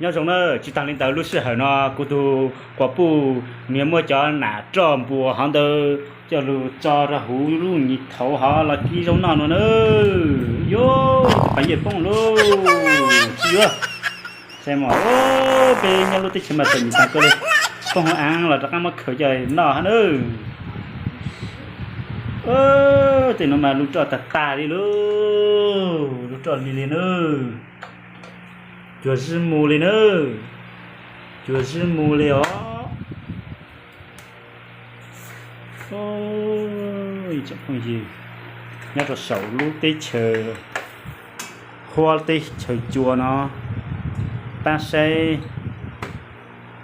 Nyob zoo na, tsis tas li ntawd lub sij hawm no kuv tus quas puj nws muaj cov nam roj npua hov ntawd coj lug tso rau huv lub nyuam thauv hov los kib zaub noj no na. Yuav, paj yej poob lauj, tsis yuav. Saib mas, peb nyob lub teb chaws mas txom nyem tas kawg li, poob hauv av los rov qab muab khaws coj noj hab na. Tej no mas lub roj tag tag li lauj, lub roj lig li na. Cuag zij mus li na, cuag zij mus li os. Ib tsoom phooj ywg, nyob rau saum lub teb chaws huab teb chaws cua no, pab saib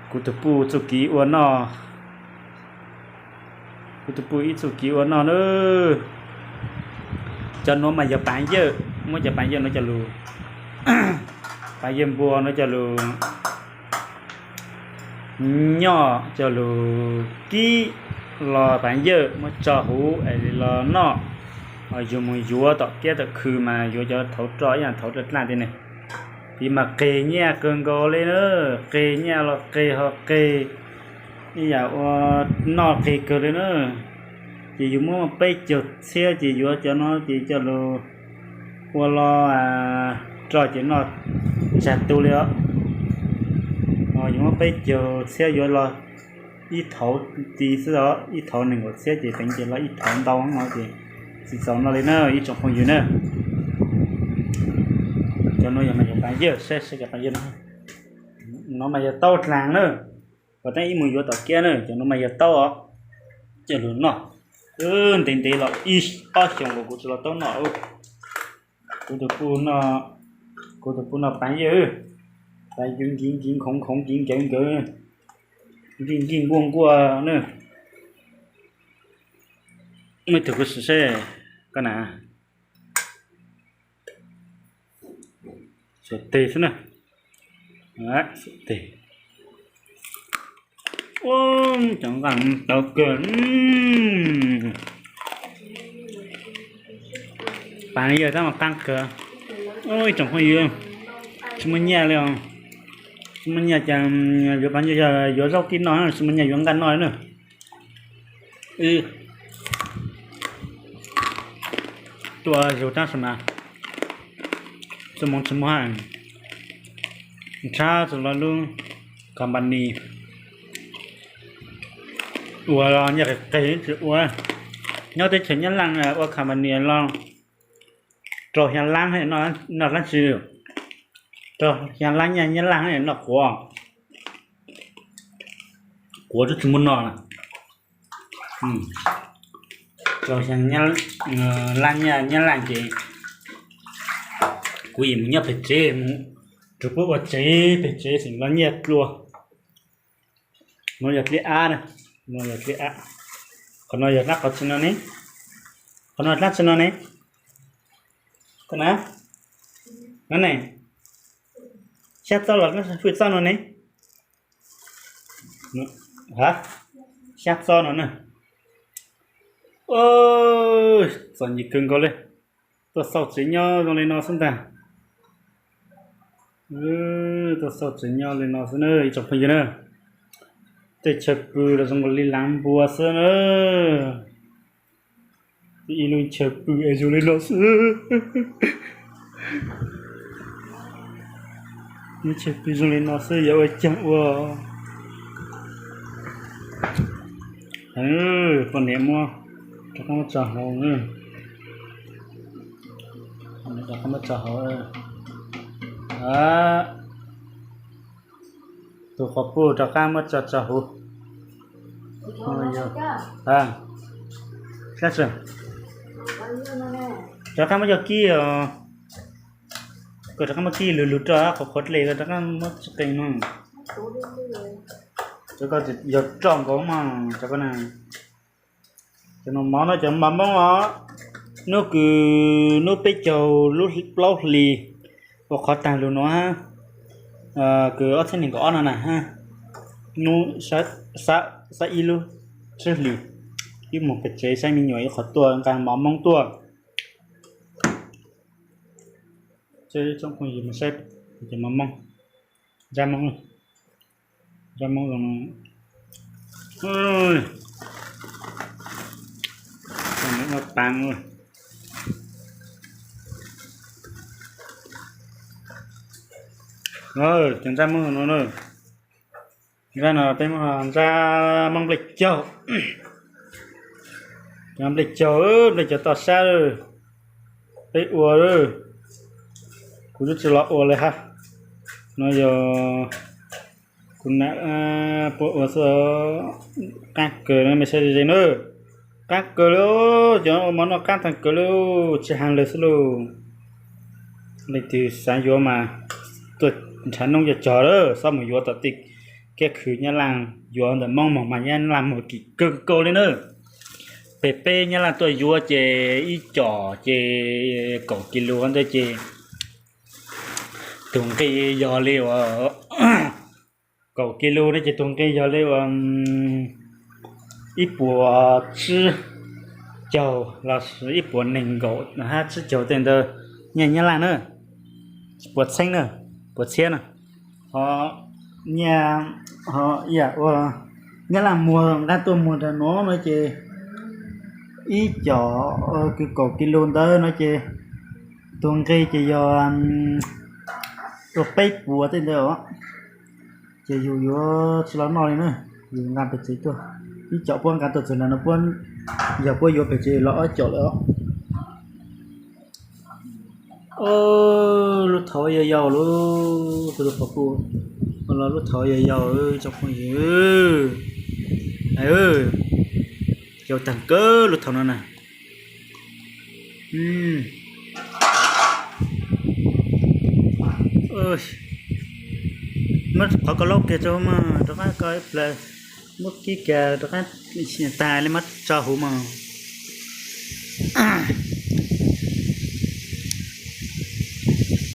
kuv tus puj txuj kev ua noj, kuv tus puj ib txuj kev ua noj na. Cov nuav mas yog paav yawj, muab cov paav yawj no coj lug, paav yawj npua no coj lug nyoj, coj lug kib los paav yawj muab tso huv es los noj. Yug mus yuav tom kiab tom khw mas yuav cov thauv roj ib yaam thauv roj dlaaj tiag ne. Piv mas qig nyaj kawg nkaus li na, qig nyaj los qig ho qig, ib yaam ua noj qig kawg li na. Ces yug muab peb caug txhiab ces yuav cov no ces coj lug ua los roj ces noj tsag tu li os. Yug muab peb caug txhiab yuav los ib thauv ti xwb os, ib thauv neeg nkaum txhiab ces teev ces los ib thauv ntau no ces tsis txaus noj li na ib tsoom phooj ywg na. Cov nuav yog mas yog paav yawj, saib saib cov paav yawj no, no mas yog taub dlaag na. Puas tab ib mus yuav tom kiab na, cov nuav mas yog taub os. Coj lug noj, ntev ntev los ib ob xyoos los kuv tsis los taub noj. Kuv tus puj noj, kuv tus puj noj paav yawj, paav yawj nkiv nkiv nkhoov nkhoov nkiv nkawv nkawv, nkij nkij nkuaj nkuaj na. Muaj ib tug kuv sim saib, koj na, xuam teg xwb na, xuam teg. Cov nqaaj tawv kawg. Paav yawg tab mas qaab kawg. Ib tsoom phooj ywg, tsis muaj nyaj li os. Tsis muaj nyaj ces yuav paav yawg, yuav zaub kib noj, tsis muaj nyaj yuav nqaaj noj li na. Tua zug tab sis mas txuj moov tsis muaj, ntshab txug lub company ua nyaj qis qis tsis ua. Nyob teb chaws Nyab Laj ua company los rau xyaa lab noj dlaab tsi, rau xyaa lab nyaj Nyab Laj noj quav, quav tub tsis muaj noj na. Rau xyaa lab nyaj Nyab Laj ces kuv yeej mus nyob pem tsev, mus rua puab ua tsev pem tsev xwb los nyiaj dlua. Nuav yog dlej ab na, nuav yog dlej ab. Qhov no yog dlaab qhov tsi no ne? Qhov no dlaab tsi no ne? Koj na, no ne, xyab txob los dlaab tsi hwj txob no ne? Xyab txob no na. Txom nyem kawg nkaus li. Tuaj xauj tsev nyob zoo li no xwb ntag. Tuaj xauj tsev nyob li no xwb na ib tsoom phooj ywg na. Tej chaw pw los zoo li laav npua xwb na. Ib lub chaw pw es zoo li no xwb. Lub chaw pw zoo li no xwb yuav ua caag ua. Poj niam muab rov qaab muab tso hauv, rov qaab muab tso hauv. Tus quas puj rov qaab muab tso tso huv. Rov qaab muab coj kib os. Koj rov qaab muab kib lug lug roj qhuav qhuav dlej koj rov qaab muab tsi qee no. Cov ko yog roj nkaus mas cov ko na. Cov no mov no cov mov Moob os. Nub kws nub peb caug lub plaub hlis ua qhov taag lug nuav hab, kws ob txhiab nees nkaum ob no na hab, nub xab ib lub tsib hlis, wb moog pem tsev saib me nyuam ib qhov tuaj nqaa mov Moob tuaj. Saib cov mov Moob. Ntsaj Moob, ntsaj Moob zoo no. Ua pav, cov ntsaj Moob no na. Ntsaj no peb muab ntsaj Moob nplej caug. Cov nplej caug, nplej caug toj sab, peb ua, kuv twb tsis los ua li hab. No yog kuv nam puab ua xwb, qaab kawg na, mej saib ze na. Qaab kawg li, cov ua mov noj qaab taag kawg li, tsis haag lawm xwb lauj. Leej twg xaav yuav mas tuaj nrhav noob coj cog lawm, xob mus yuav tom tej kiab khw Nyab Laj, yuav ntawm Moob moog mas Nyab Laj muag kim kawg nkaus li na. Peg peb Nyab Laj tuaj yuav ces ib com ces kaum kis lus ntawd ces tug nqi yog li uas kaum kis lus no ces tug nqi yog li uas ib puas tsib caug los sis ib puas neeg nkaum hab tsib caug tej ntawd, nyiaj Nyab Laj na, puas txheeb na, puas txhiab na. Ho nyiaj, ho ib yam ua Nyab Laj muag nqaa tuaj muag nraag nuav no ces ib com kws kaum kis lus ntawd no ces tug nqi ces yog ua peb puas tej ntawd os. Ces yus yuav tsis los noj li na, yus nqaa pem tsev tuaj. Ib com puab nqaa tuaj txug nraag no puab, yog puab yuav pem tsev los ob com lawm os. Lub thaum yau yau lub, tus tus pom kuv los lub thaum yau yau tsoom phooj ywg, yau taag kawg lub thaum no na. Muab qhov ko laub kiag rau mas rov qab ko ib plag, muab kib kiag rov qab, tag li muab tso huv mas.